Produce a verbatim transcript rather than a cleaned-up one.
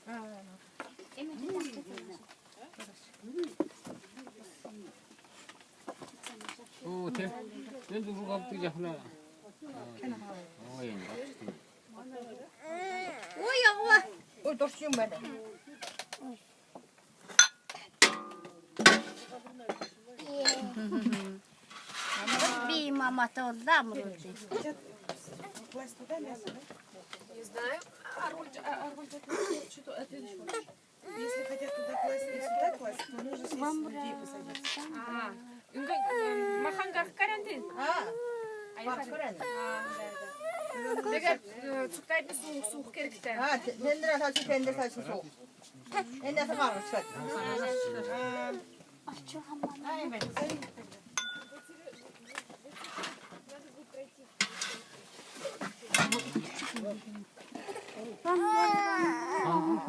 Оо, тем. Энд руу габдаг яхна. Оо, юм. Ой, ява. Ой, дурч юм байна. Би мамата олдам рути. Не знаю. Аргуль, а, аргуль, что-то ответишь. Если хотят туда класть и сюда класть, то нужно здесь людей посадить. А, үнгә, э, маханга карантин. А, ай, карантин. А, да, да. Тегәд, э, цугтайд суух, суух кергтә. А, те-, тендер сач, тендер сач суух. Энә сама чат. А, ай, мен. Ага,